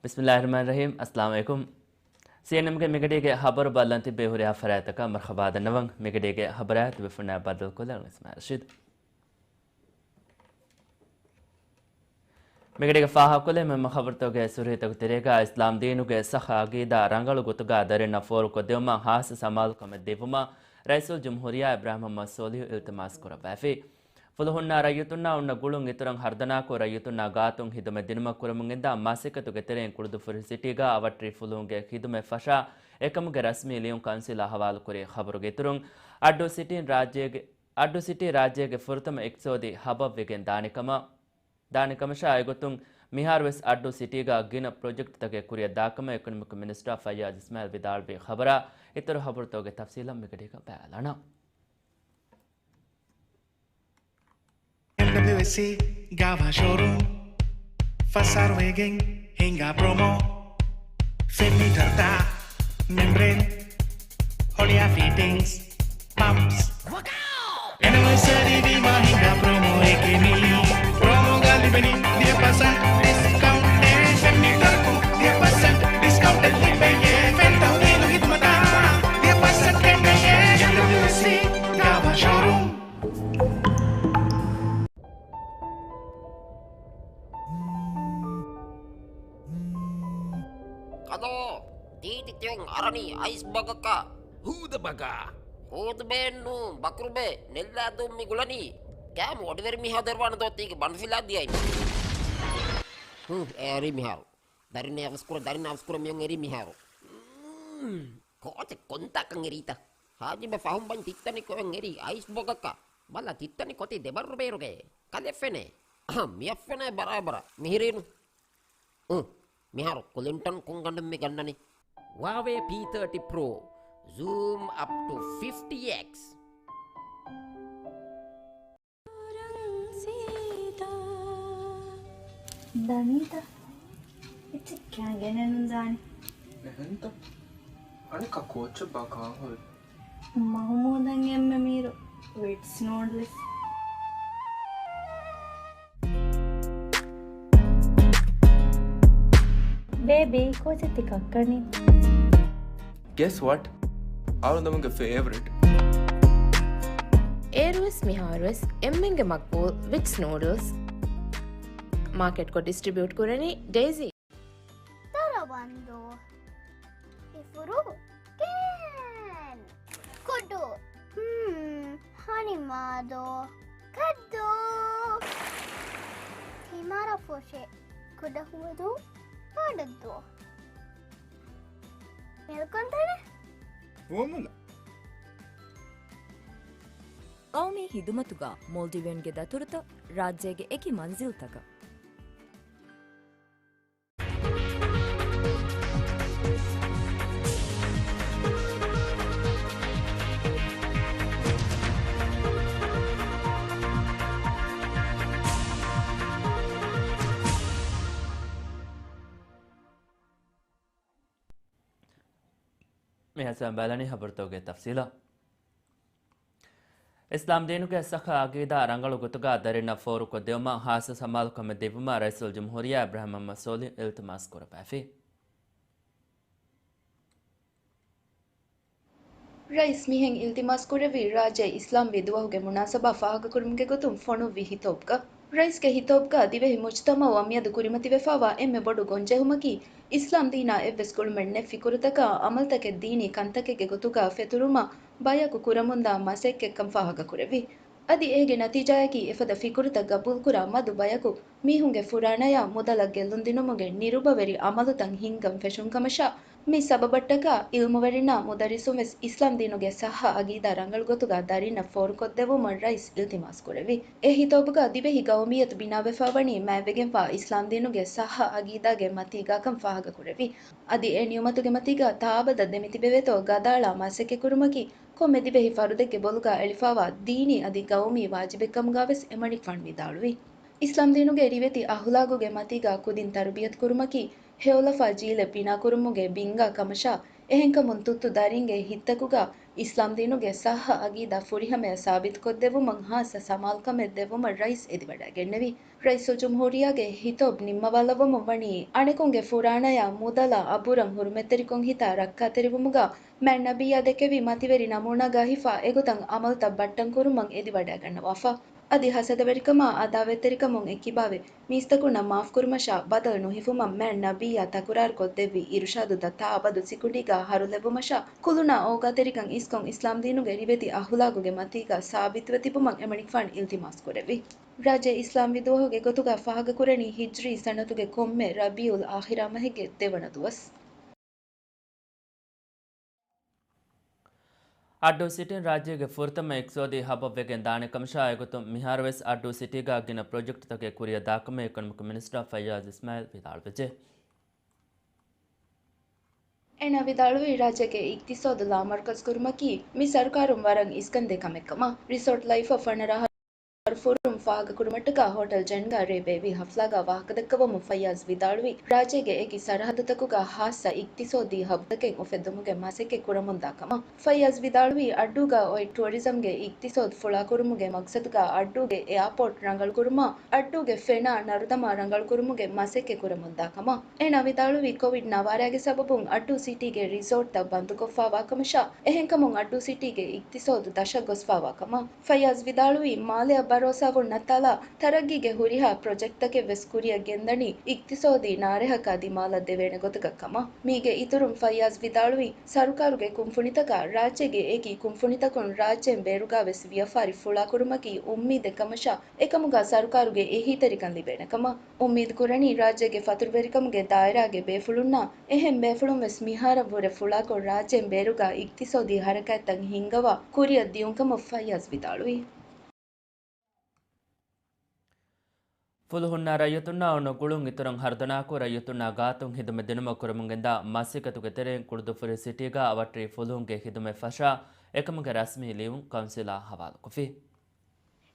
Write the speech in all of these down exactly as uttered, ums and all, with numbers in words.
ބިސްމިއްލާހިއްރަޙްމާނިއްރަޙީމް. އައްސަލާމު ޢަލައިކުމް. ސީއެންއެމްގެ މިގަޑީގެ ޚަބަރު ބައްލަން ތިއްބެވި ހުރިހާ ފަރާތްތަކަށް މަރުޙަބާ ދަންނަވަން. މިގަޑީގެ ޚަބަރާ ތިބޭފުޅުންނާ ބައްދަލުކޮށްލަން އިސްމާޢީލް ރަޝީދު. މިގަޑީގެ ފާހަގަކޮށްލީ މުހިއްމު ޚަބަރުތަކުގެ ސުރުޚީތަކުގެ ތެރޭގަ. އިސްލާމް ދީނުގެ ޞައްޙަ ޢަޤީދާ ރަނގަޅު ގޮތުގަ ދަރިންނަށް ފޯރުކޮށްދިއުމަށް ޚާއްޞަ ސަމާލުކަމެއް ދިއުމަށް ރައީސުލްޖުމްހޫރިއްޔާ އިބްރާހިމް މުޙައްމަދު ސޯލިހު އިލްތިމާސް ކުރައްވައިފި. ފުލުހުންނާ ރައްޔިތުންނާ އޮންނަ ގުޅުން އިތުރަށް ހަރުދަނާކޮށް، ރައްޔިތުންނާ ގާތުން ޚިދުމަތް ދިނުމަށް ކުރަމުން ގެންދާ މަސައްކަތުގެ ތެރެއިން ކުޅުދުއްފުށި ސިޓީގަ އަވަށްޓެރި ފުލުހުންގެ ޚިދުމަތް ފަށާ އެކަމުގެ ރަސްމީ ލިޔުން ކައުންސިލާ ހަވާލުކުރި ޚަބަރުގެ އިތުރުން، އައްޑޫ ސިޓީން ރާއްޖޭގެ، އައްޑޫ ސިޓީ ރާއްޖޭގެ ފުރަތަމަ އިޤްތިޞާދީ ހަބަށްވެގެން ދާނެ ކަމަށް، ދާނެ ކަމަށާ އެގޮތުން މިހާރުވެސް އައްޑޫ ސިޓީގަ ގިނަ ޕްރޮޖެކްޓްތަކެއް ކުރިއަށް ދާކަމަށް އިކޮނޮމިކް މިނިސްޓަރ ފައްޔާޒް އިސްމާޢީލް ވިދާޅުވި ޚަބަރާ އިތުރު ޚަބަރުތަކުގެ ތަފްސީލަށް މިގަޑީގަ ބައިވެލާނަން. އެމްޑަބްލިއުއެސްސީ ގާވާ ޝޯރޫމް ފަސް އަހަރުވެގެން ހިނގާ ޕްރޮމޯ. ފެން މީޓަރުތައް، މެމްބްރޭން، ހޮޅިއާ ފިޓިންގްސް، ޕަމްޕްސް. އެނިވަރސަރީ ވީމާ ހިނގާ ޕްރޮމޯއެކޭ މީ. ޕްރޮމޯގަ ލިބެނީ ވިހި ޕަސެންޓް ޑިސްކައުންޓެއް. ފެން މީޓަރަކުން ވިހި ޕަސެންޓް ޑިސްކައުންޓެއް ލިބެޔޭ. ފެން ތައުދީދު ޚިދުމަތަށް ވިހި ޕަސެންޓް ކެނޑެޔޭ. އެމްޑަބްލިއުއެސްސީ ގާވާ ޝޯރޫމް. ކަލޯ، ތީތި ތިޔުން އަރަނީ އައިސް ބަގަކަށް. ހޫދަ ބަގާ. ހޫދުބޭއެއްނޫން، ބަކުރުބޭ، ނެއްލާދޫން މި ގުޅަނީ. ކާމު އޮޑިވެރި މީހާ ދެރުވާނެ ދޯ ތީގެ ބަނޑުފިލާ ދިޔައިން. ހުން، އެރީ މިހާރު. ދަރިން އަވަސްކުރ، ދަރިން އަވަސްކުރ މިޔުން އެރީ މިހާރު. ކޯޗެއް ކޮންތާކަން އެރީތަ؟ ހާޖިބެ ފަހުން ބަން ތިއްތަނި ކޮއެއް އެރީ އައިސް ބޮގަކަށް. ބަލަ ތިއްތަނި ކޮތި ދެބައްރު ބޭރުގައޭ. ކަލެ ފެނޭ. އަހަ، މިއަށް ފެނޭ ބަރާބަރަށް. މިހިރީނު. އު، މިހާރު ކުލިންޓަން ކޮން ގަނޑެއް މި ގަންނަނީ؟ ހުވާވޭ ޕީ ތާޓީ ޕްރޯ. ޒޫމް އަޕް ޓު ފިފްޓީ އެކްސް. ދަނީތަ؟ އެއްޗެއް ކާން ގެނެއްނު ދާނެ. އެހެންތަ؟ އަނެއްކާ ކޯޗެއް ބާ ކާން ހުރި؟ މަހުމޫދަށް އެންމެ މީރު ވިޓްސް ނޫޑްލްސް. ބޭބީ، ކޯޗެއް ތި ކައްކަނީ؟ Guess what? އަޅުގަނޑުގެ ފޭވަރިޓް. އޭރުވެސް މިހާރުވެސް އެންމެންގެ މަގްބޫލް ވިޓްސް ނޫޑްލްސް. މާކެޓްކޮށް ޑިސްޓްރިބިއުޓް ކުރަނީ ޑެއިޒީ. ދަރަވަންދޫ. އިފުރު. ކޭން. ކުޑު. ހުން. ހަނިމާދޯ. ކައްދޫ. ތިމާރަ ފޮށެ. ކުޑަ ހުވަދޫ. ބޮޑަށްދޫ. މިލްކުންތަނެ. ފޯމުލާ. ގައުމީ ހިދުމަތުގަ މޯލްޑިވިއަންގެ ދަތުރުތައް ރާއްޖޭގެ އެކި މަންޒިލްތަކަށް. މިހާރު ބަލަނީ ޚަބަރުތަކުގެ ތަފްސީލަށް. އިސްލާމް ދީނުގެ ޞައްޙަ ޢަޤީދާ ރަނގަޅު ގޮތުގަ ދަރިންނަށް ފޯރުކޮށްދިއުމަށް ޚާއްޞަ ސަމާލުކަމެއް ދިއުމަށް ރައީސުލްޖުމްހޫރިއްޔާ އިބްރާހިމް މުޙައްމަދު ސޯލިހު އިލްތިމާސް ކުރައްވައިފި. ރައީސް މިހެން އިލްތިމާސް ކުރެއްވީ، ރާއްޖެ އިސްލާމްވީ ދުވަހުގެ މުނާސަބާ ފާހަގަކުރުމުގެ ގޮތުން ފޮނުއްވި ޚިޠާބުގަ. ރައީސްގެ ޚިޠާބުގަ ދިވެހި މުޖްތަމަޢު އަމިއަދު ކުރިމަތިވެފާވާ އެންމެ ބޮޑު ގޮންޖެހުމަކީ، އިސްލާމް ދީނާ އެއްވެސް ގުޅުމެއް ނެތް ފިކުރުތަކާ އަމަލުތަކެއް ދީނީ ކަންތަކެއްގެ ގޮތުގަ ފެތުރުމަށް ބަޔަކު ކުރަމުންދާ މަސައްކަތްކަން ފާހަގަކުރެއްވި. އަދި އޭގެ ނަތީޖާއަކީ އެފަދަ ފިކުރުތައް ގަބޫލުކުރާ މަދު ބަޔަކު މީހުންގެ ފުރާނަޔާ މުދަލަށް ގެއްލުންދިނުމުގެ ނިރުބަވެރި އަމަލުތައް ހިންގަން ފެށުން ކަމަށާ، މި ސަބަބަށްޓަކާ ޢިލްމުވެރިންނާ މުދައްރިސުން ވެސް އިސްލާމްދީނުގެ ޞައްޙަ ޢަޤީދާ ރަނގަޅު ގޮތުގަ ދަރިންނަށް ފޯރުކޮށްދެއްވުމަށް ރައީސް އިލްތިމާސް ކުރެއްވި. އެ ޚިޠާބުގަ ދިވެހި ޤައުމިއްޔަތު ބިނާވެފާވަނީ މާތްވެގެންފާ އިސްލާމްދީނުގެ ޞައްޙަ ޢަޤީދާގެ މަތީގާކަން ފާހަގަކުރެއްވި. އަދި އެ ނިޢުމަތުގެ މަތީގަ ތާއަބަދަށް ދެމިތިބެވޭތޯ ގަދައަޅާ މަސައްކަތްކުރުމަކީ ކޮންމެ ދިވެހި ފަރުދެއްގެ ބޮލުގަ އެޅިފާވާ ދީނީ އަދި ޤައުމީ ވާޖިބެއްކަމުގަވެސް އެމަނިކުފާނު ވިދާޅުވި. އިސްލާމްދީނުގެ ރިވެތި އަޚްލާޤުގެ މަތީގަ ކުދިން ތަރުބިޔަތުކުރުމަކީ ހެޔޮލަފާ ޖީލެއް ބިނާކުރުމުގެ ބިންގާ ކަމަށާ، އެހެންކަމުން ތުއްތު ދަރީންގެ ހިތްތަކުގަ އިސްލާމްދީނުގެ ސައްހަ އަގީދާ ފުރިހަމަޔަށް ސާބިތުކޮށްދެއްވުމަށް ހާއްސަ ސަމާލުކަމެއް ދެއްވުމަށް ރައީސް އެދިވަޑައިގެންނެވި. ރައީސުލްޖުމްހޫރިއްޔާގެ ހިތޮބް ނިންމަވާލައްވަމުން ވަނީ، އަނެކުންގެ ފުރާނަޔާ މުދަލާ އަބުރަށް ހުރުމަތްތެރިކޮށް ހިތާ ރައްކާތެރިވުމުގަ މޭން ނަބިއްޔާ ދެކެވި މަތިވެރި ނަމޫނާގަ ހިފާ އެގޮތަށް އަމަލުތައް ބައްޓަންކުރުމަށް އެދިވަޑައިގަންނަވާފަ. އަދި ހަސަދަވެރިކަމާ އަދާވަތްތެރިކަމުން އެއްކިބާވެ، މީސްތަކުންނަށް މާފްކުރުމަށާ ބަދަލު ނުހިފުމަށް މޭން ނަބިއްޔާ ތަކުރާރުކޮށްދެއްވި އިރުޝާދުތައް ތާއަބަދު ސިކުނޑީގަ ހަރުލެއްވުމަށާ، ކުލުނާ އޯގާތެރިކަން އިސްކޮށް އިސްލާމްދީނުގެ ރިވެތި އަހުލާގުގެ މަތީގަ ސާބިތުވެ ތިބުމަށް އެމަނިކުފާނު އިލްތިމާސް ކުރެއްވި. ރާއްޖެ އިސްލާމްވި ދުވަހުގެ ގޮތުގަ ފާހަގަކުރަނީ ހިޖްރީ ސަނަތުގެ ކޮންމެ ރަބީއުލް އާޚިރާ މަހެއްގެ ދެވަނަ ދުވަސް. އައްޑޫ ސިޓީން ރާއްޖޭގެ ފުރަތަމަ އިޤްތިޞާދީ ހަބަށް ވެގެން ދާނެ ކަމަށާ އެގޮތުން މިހާރުވެސް އައްޑޫ ސިޓީގަ ގިނަ ޕްރޮޖެކްޓްތަކެއް ކުރިއަށް ދާކަމަށް އިކޮނޮމިކް މިނިސްޓަރ ފައްޔާޒް އިސްމާއިލް ވިދާޅުވެއްޖެ. އޭނާ ވިދާޅުވީ، ރާއްޖޭގެ އިޤްތިޞާދު ލާމަރުކަޒު ކުރުމަކީ މި ސަރުކާރުން ވަރަށް އިސްކަންދޭ ކަމެއް ކަމަށް. ރިސޯޓް ލައިފަށް ފަނަރަ އަހަރު ފުރުން ފާހަގަކުރުމަށްޓަކާ ހޯޓަލް ޖެންގާ ރޭ ބޭއްވި ހަފްލާގަ ވާހަކަދައްކަވަމުން ފައްޔާޒް ވިދާޅުވީ، ރާއްޖޭގެ އެކި ސަރަހައްދުތަކުގަ ހާއްސަ އިޤްތިޞާދީ ހަބްތަކެއް އުފެއްދުމުގެ މަސައްކަތް ކުރަމުންދާ ކަމަށް. ފައްޔާޒް ވިދާޅުވީ، އައްޑޫގަ އޮތް ޓޫރިޒަމްގެ އިޤްތިޞާދު ފުޅާކުރުމުގެ މަޤްޞަދުގަ އައްޑޫގެ އެއާޕޯޓް ރަނގަޅުކުރުމަށް، އައްޑޫގެ ފެނާ ނަރުދަމާ ރަނގަޅުކުރުމުގެ މަސައްކަތް ކުރަމުންދާ ކަމަށް. އޭނާ ވިދާޅުވީ، ކޮވިޑް ނަވާރަގެ ސަބަބުން އައްޑޫ ސިޓީގެ ރިސޯޓްތައް ބަންދުކޮށްފާވާ ކަމަށާ، އެހެންކަމުން އައްޑޫ ސިޓީގެ އިޤްތިޞާދު ދަށަށް ގޮސްފާވާ ކަމަށް. ފައްޔާޒް ވިދާޅުވީ، މާލެއަށް ބަރޯސާވުން ނައްތާލާ ތަރައްގީގެ ހުރިހާ ޕްރޮޖެކްޓްތަކެއް ވެސް ކުރިއަށް ގެންދަނީ އިޤްތިޞާދީ ނާރެހަކާ ދިމާލަށް ދެވޭނެ ގޮތުގަ ކަމަށް. މީގެ އިތުރުން ފައްޔާޒް ވިދާޅުވީ، ސަރުކާރުގެ ކުންފުނިތަކާ ރާއްޖޭގެ އެކި ކުންފުނިތަކުން ރާއްޖޭން ބޭރުގަ ވެސް ވިޔަފާރި ފުޅާކުރުމަކީ އުއްމީދެއް ކަމަށާ، އެކަމުގަ ސަރުކާރުގެ އެހީތެރިކަން ލިބޭނެ ކަމަށް. އުއްމީދު ކުރަނީ، ރާއްޖޭގެ ފަތުރުވެރިކަމުގެ ދާއިރާގެ ބޭފުޅުންނާ އެހެން ބޭފުޅުން ވެސް މިހާރަށް ވުރެ ފުޅާކޮށް، ރާއްޖޭން ބޭރުގަ އިޤްތިޞާދީ ހަރަކާތްތައް ހިންގަވާ ކުރިއަށް ދިޔުން ކަމަށް ފައްޔާޒް ވިދާޅުވި. ފުލުހުންނާ ރައްޔިތުންނާ އޮންނަ ގުޅުން އިތުރަށް ހަރުދަނާކޮށް، ރައްޔިތުންނާ ގާތުން ހިދުމަތް ދިނުމަށް ކުރަމުން ގެންދާ މަސައްކަތުގެ ތެރެއިން ކުޅުދުއްފުށި ސިޓީގަ އަވަށްޓެރި ފުލުހުންގެ ހިދުމަތް ފަށާ އެކަމުގެ ރަސްމީ ލިޔުން ކައުންސިލާ ހަވާލުކޮށްފި.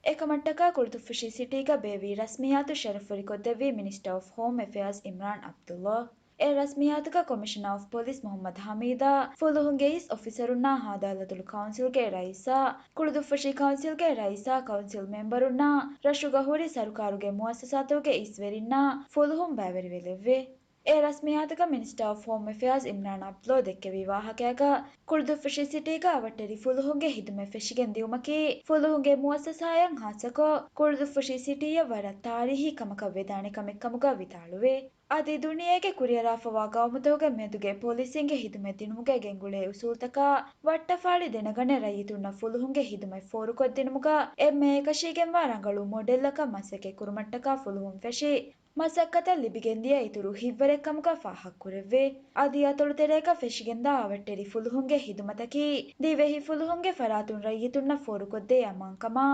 އެކަމަށްޓަކާ ކުޅުދުއްފުށި ސިޓީގަ ބޭއްވި ރަސްމިއްޔާތު ޝަރަފުވެރިކޮށްދެއްވީ މިނިސްޓަރ އޮފް ހޯމް އެފެއާޒް އިމްރާން އަބްދުﷲ. އެ ރަސްމިއްޔާތުގަ ކޮމިޝަނަރ އޮފް ޕޮލިސް މުޙައްމަދު ޙަމީދާ، ފުލުހުންގެ އިސް އޮފިސަރުންނާ ހާދަ އަލަތުލު ކައުންސިލްގެ ރައީސާ، ކުޅުދުއްފުށި ކައުންސިލްގެ ރައީސާ، ކައުންސިލް މެމްބަރުންނާ، ރަށުގަ ހުރި ސަރުކާރުގެ މުއައްސަސާތަކުގެ އިސްވެރިންނާ ފުލުހުން ބައިވެރިވެލެއްވި. އެ ރަސްމިއްޔާތުގަ މިނިސްޓަރ އޮފް ހޯމް އެފެއާޒް އިމްރާން އަބްދުﷲ ދެއްކެވި ވާހަކައަކަށް، ކުޅުދުއްފުށި ސިޓީގަ އަވަށްޓެރި ފުލުހުންގެ ހިދުމަތް ފެށިގެން ދިއުމަކީ، ފުލުހުންގެ މުއައްސަސާއަށް ހާއްސަކޮށް، ކުޅުދުއްފުށި ސިޓީއަށް ވަރަށް ތާރީހީ ކަމަކަށް ވެދާނެ ކަމެއް ކަމުގަ ވިދާޅުވި. އަދި ދުނިޔޭގެ ކުރިއަރާފަވާ ގައުމުތަކުގެ މެދުގެ ޕޮލިސީންގެ ހިދުމަތް ދިނުމުގައި ގެންގުޅޭ އުސޫލުތަކާ ވައްޓަފާޅި ދެނެގަނެ، ރައްޔިތުންނަށް ފުލުހުންގެ ހިދުމަތް ފޯރުކޮށްދިނުމުގަ އެންމެ އެކަށީގެންވާ ރަނގަޅު މޮޑެލްއަކަށް މަސައްކަތް ކުރުމަށްޓަކާ ފުލުހުން ފެށި، މަސައްކަތަށް ލިބިގެންދިޔަ އިތުރު ހިތްވަރެއް ކަމުގަ ފާހަގަކުރެއްވި. އަދި އަތޮޅުތެރޭގަ ފެށިގެންދާ އަވަށްޓެރި ފުލުހުންގެ ހިދުމަތަކީ، ދިވެހި ފުލުހުންގެ ފަރާތުން ރައްޔިތުންނަށް ފޯރުކޮށްދޭ އަމާންކަމާ،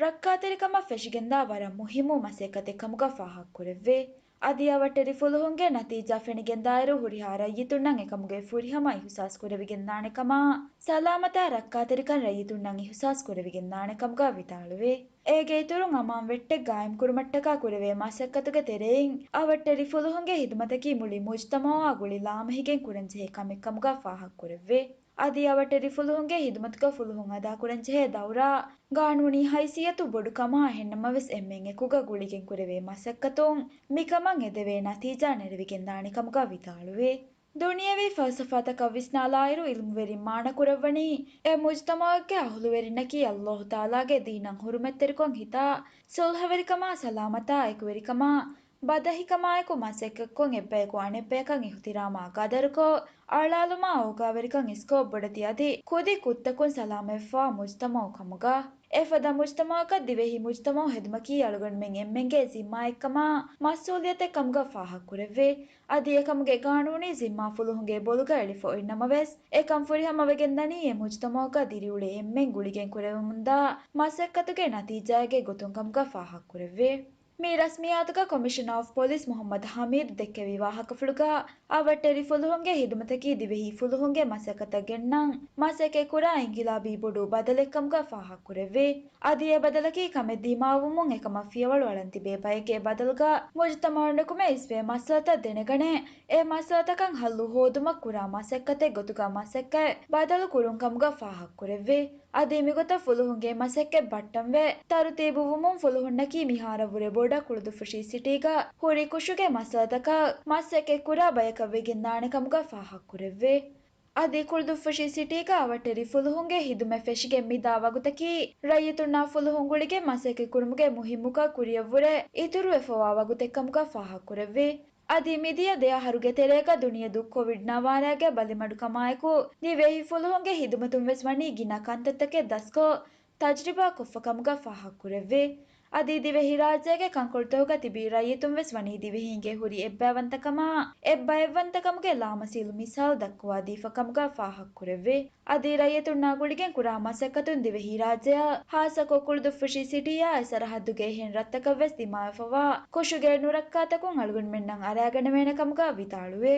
ރައްކާތެރިކަމަށް ފެށިގެންދާ ވަރަށް މުހިއްމު މަސައްކަތެއް ކަމުގަ ފާހަގަކުރެއްވި. އަދި އަވަށްޓެރި ފުލުހުންގެ ނަތީޖާ ފެނިގެންދާއިރު، ހުރިހާ ރައްޔިތުންނަށް އެކަމުގެ ފުރިހަމަ އިހުސާސް ކުރެވިގެންދާނެ ކަމާ، ސަލާމަތާ ރައްކާތެރިކަން ރައްޔިތުންނަށް އިހުސާސް ކުރެވިގެންދާނެ ކަމުގަ ވިދާޅުވި. އޭގެ އިތުރުން، އަމާން ވެއްޓެއް ގާއިމްކުރުމަށްޓަކާ ކުރެވޭ މަސައްކަތުގެ ތެރެއިން، އަވަށްޓެރި ފުލުހުންގެ ހިދުމަތަކީ މުޅި މުޖްތަމައާ ގުޅި ލާމެހިގެން ކުރަންޖެހޭ ކަމެއް ކަމުގަ ފާހަގަކުރެއްވި. އަދި އަވަށްޓެރި ފުލުހުންގެ ހިދުމަތުގަ ފުލުހުން އަދާކުރަންޖެހޭ ދައުރާ، ގާނޫނީ ހައިސިއްޔަތު ބޮޑުކަމާ، އެހެންނަމަވެސް އެންމެން އެކުގަ ގުޅިގެން ކުރެވޭ މަސައްކަތުން މިކަމަށް އެދެވޭ ނަތީޖާ ނެރެވިގެންދާނެ ކަމުގަ ވިދާޅުވި. ދުނިޔެވީ ފަލްސަފާތަކަށް ވިސްނާލާއިރު، އިލްމުވެރިން މާނަކުރައްވަނީ، އެ މުޖްތަމައުގެ އަހުލުވެރިންނަކީ އައްލާހު ތަޢާލާގެ ދީނަށް ހުރުމަތްތެރިކޮށް ހިތާ، ޞުލްޙަވެރިކަމާ، ސަލާމަތާ، އެކުވެރިކަމާ، ބަދަހިކަމާއެކު މަސައްކަތްކޮށް، އެއްބަޔަކު އަނެއްބަޔަކަށް އިޙުތިރާމާ ޤަދަރުކޮށް، އަޅާލުމާ އޯގާވެރިކަން އިސްކޮށް، ބޮޑެތި އަދި ކުދި ކުށްތަކުން ސަލާމަތްވެފަވާ މުޖްތަމަޢު ކަމުގަ. އެފަދަ މުޖްތަމަޢަކަށް ދިވެހި މުޖްތަމަޢު ހެދުމަކީ އަޅުގަނޑުމެން އެންމެންގެ ޒިންމާއެއްކަމާ، މަސްއޫލިއްޔަތެއް ކަމުގަ ފާހަގަކުރެއްވި. އަދި އެކަމުގެ ގާނޫނީ ޒިންމާ ފުލުހުންގެ ބޮލުގަ އެޅިފައޮތްނަމަވެސް، އެކަން ފުރިހަމަވެގެންދަނީ އެ މުޖްތަމަޢުގަ ދިރިއުޅޭ އެންމެން ގުޅިގެން ކުރެވެމުންދާ މަސައްކަތުގެ ނަތީޖާއެއްގެ ގޮތުން ކަމުގަ ފާހަގަކުރެއްވި. މި ރަސްމިއްޔާތުގަ ކޮމިޝަނަރ އޮފް ޕޮލިސް މުޙައްމަދު ޙަމީދު ދެއްކެވި ވާހަކަފުޅުގަ، އަވަށްޓެރި ފުލުހުންގެ ޚިދުމަތަކީ ދިވެހި ފުލުހުންގެ މަސައްކަތަށް ގެންނަން މަސައްކަތްކުރާ އިންޤިލާބީ ބޮޑު ބަދަލެއްކަމުގަ ފާހަގަކުރެއްވި. އަދި އެ ބަދަލަކީ ކަމެއް ދިމާވުމުން އެކަމަށް ފިޔަވަޅު އަޅަން ތިބޭ ބައެއްގެ ބަދަލުގަ މުޖުތަމަޢުން ނުކުމެ އިސްވޭ މައްސަލަތައް ދެނެގަނެ، އެ މައްސަލަތަކަށް ޙައްލު ހޯދުމަށް ކުރާ މަސައްކަތެއް ގޮތުގަ މަސައްކަތް ބަދަލު ކުރުން ކަމުގަ ފާހަގަކުރެއްވި. އަދި މިގޮތަށް ފުލުހުންގެ މަސައްކަތް ބައްޓަންވެ، ތަރުތީބުވުމުން ފުލުހުންނަކީ މިހާރަށްވުރެ ބޮޑަށް ކުޅުދުއްފުށީ ސިޓީގަ ހުރި ކުށުގެ މައްސަލަތަކަށް މަސައްކަތްކުރާ ބަޔަކަށް ވެގެންދާނެ ކަމުގަ ފާހަގަކުރެއްވި. އަދި ކުޅުދުއްފުށީ ސިޓީގަ އަވަށްޓެރި ފުލުހުންގެ ޚިދުމަތް ފެށިގެން މިދާ ވަގުތަކީ، ރައްޔިތުންނާ ފުލުހުން ގުޅިގެން މަސައްކަތްކުރުމުގެ މުހިއްމުކަން ކުރިއަށްވުރެ އިތުރުވެފަވާ ވަގުތެއްކަމުގަ ފާހަގަކުރެއްވި. އަދި މިދިޔަ ދެއަހަރުގެ ތެރޭގަ ދުނިޔެ ދުށް ކޮވިޑް ނަވާރައިގެ ބަލިމަޑުކަމާއެކު، ދިވެހި ފުލުހުންގެ ޚިދުމަތުން ވެސް ވަނީ ގިނަ ކަންތައްތަކެއް ދަސްކޮށް، ތަޖްރިބާ ކޮށްފަ ކަމުގަ ފާހަގަކުރެއްވި. އަދި ދިވެހި ރާއްޖޭގެ ކަންކޮޅުތަކުގަ ތިބި ރައްޔިތުން ވެސް ވަނީ ދިވެހީންގެ ހުރި އެއްބައިވަންތަކަމާ، އެއްބައެއްވަންތަކަމުގެ ލާމަސީލު މިސާލު ދައްކުވާ ދީފަ ކަމުގަ ފާހަގަކުރެއްވި. އަދި ރައްޔިތުންނާ ގުޅިގެން ކުރާ މަސައްކަތުން ދިވެހިރާއްޖެއާ، ހާއްސަކޮށް ކުޅުދުއްފުށީ ސިޓީއާ އެ ސަރަހައްދުގެ އެހެން ރަށްތަކަށް ވެސް ދިމާވެފަވާ ކުށުގެ ނުރައްކާތަކުން އަޅުގަނޑުމެންނަށް އަރާގަނެވޭނެ ކަމުގަ ވިދާޅުވި.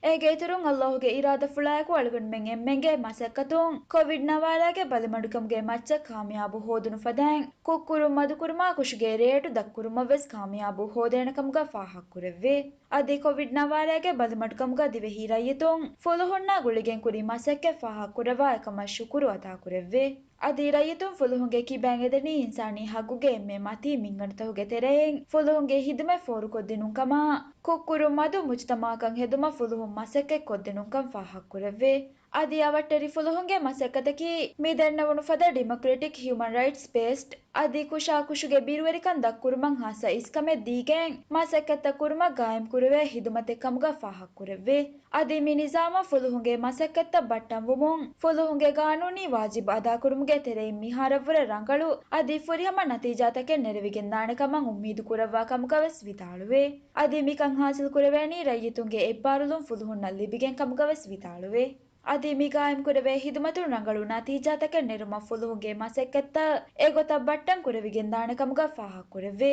އޭގެ އިތުރުން އައްލާހުގެ އިރާދަފުޅާއެކު އަޅުގަނޑުމެން އެންމެންގެ މަސައްކަތުން ކޮވިޑް ނަވާރައިގެ ބަލިމަޑުކަމުގެ މައްޗަށް ކާމިޔާބު ހޯދުނު ފަދައިން ކުށްކުރުން މަދުކުރުމާ ކުށުގެ ރޭޓު ދަށްކުރުމަށް ވެސް ކާމިޔާބު ހޯދޭނެ ކަމުގަ ފާހަގަކުރެއްވި. އަދި ކޮވިޑް ނަވާރައިގެ ބަލިމަޑުކަމުގަ ދިވެހި ރައްޔިތުން ފުލުހުންނާ ގުޅިގެން ކުރި މަސައްކަތް ފާހަގަކުރައްވާ އެކަމަށް ޝުކުރު އަދާކުރެއްވި. އަދި ރައްޔިތުން ފުލުހުންގެ ކިބައިން އެދެނީ އިންސާނީ ހައްގުގެ އެންމެ މަތީ މިންގަނޑުތަކުގެ ތެރެއިން ފުލުހުންގެ ޚިދުމަތް ފޯރުކޮށްދިނުން ކަމާ، ކުށްކުރުން މަދު މުޖުތަމަޢަކަށް ހެދުމަށް ފުލުހުން މަސައްކަތް ކޮށްދިނުންކަން ފާހަގަކުރެއްވި. އަދި އަވަށްޓެރި ފުލުހުންގެ މަސައްކަތަކީ މި ދަންނަވުނު ފަދަ ޑިމޮކްރެޓިކް ހިއުމަން ރައިޓްސް ބޭސްޑް އަދި ކުށާ ކުށުގެ ބިރުވެރިކަން ދަށްކުރުމަށް ހާއްސަ އިސްކަމެއް ދީގެން މަސައްކަތްތައް ކުރުމަށް ގާއިމްކުރެވޭ ޚިދުމަތެއް ކަމުގަ ފާހަގަކުރެއްވި. އަދި މި ނިޒާމަށް ފުލުހުންގެ މަސައްކަތްތައް ބައްޓަންވުމުން ފުލުހުންގެ ގާނޫނީ ވާޖިބު އަދާކުރުމުގެ ތެރެއިން މިހާރަށްވުރެ ރަނގަޅު އަދި ފުރިހަމަ ނަތީޖާތަކެއް ނެރެވިގެންދާނެ ކަމަށް އުއްމީދު ކުރައްވާ ކަމުގަ ވެސް ވިދާޅުވި. އަދި މިކަން ހާސިލް ކުރެވޭނީ ރައްޔިތުންގެ އެއްބާރުލުން ފުލުހުންނަށް ލިބިގެން ކަމުގަ ވެސް ވިދާޅުވި. އަދި މި ގާއިމްކުރެވޭ ޚިދުމަތުން ރަނގަޅު ނަތީޖާތަކެއް ނެރުމަށް ފުލުހުންގެ މަސައްކަތްތައް އެގޮތަށް ބައްޓަން ކުރެވިގެންދާނެ ކަމުގަ ފާހަގަކުރެއްވި.